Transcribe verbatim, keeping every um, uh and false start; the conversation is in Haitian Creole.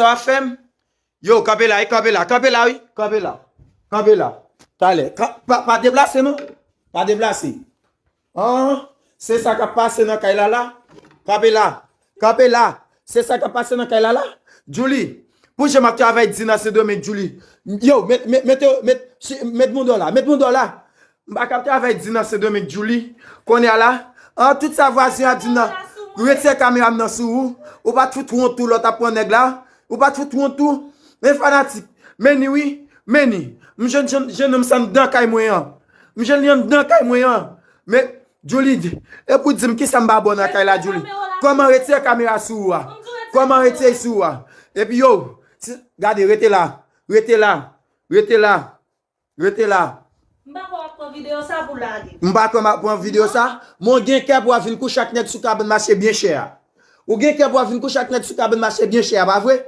sa w ap fè m? Yo, kanpe la, wi, kanpe la, kanpe la, wi, kanpe la. Kanpe la. Talè. Ka- Pa, pa deplase, non. Pa deplase. An, se sa k ap pase nan kay la la. Kanpe la. Kanpe la. Se sa k ap pase nan kay la la. Djouly, pou jan m ap travay di nan Sendomeng, Djouly. Yo, met, met, met, met, si- met moun dò la. Met moun dò la. M pa ka ap travay di nan Sendomeng, Djouly. Kounye a la. An, tout sa vwazen ap di m nan. Retire kamera m nan sou ou. Ou pa t fout wont ou lè w t ap pran nèg la. Ou pa t fout wont ou. Men fanatik. Men ni wi. Men ni. M jwenn jennonm sa anndan kay mwen an. M jwenn li anndan kay mwen an. Men Djouly, e pou di m kisa m pa bon nan kay la, Djouly? Kòman retire kamera sou ou a? Kòman retire sou ou a? Epi yo, si- gade, rete la, rete la, rete la, rete la. M pa kwè w ap pran videyo sa pou lage. M pa kwè m ap pran videyo sa. Men w gen kè pou w ap vin kouche ak nèg sou kabann mache byen chè a. Ou gen kè pou w ap vin kouche ak nèg sou kabann mache byen chè a, pa vre?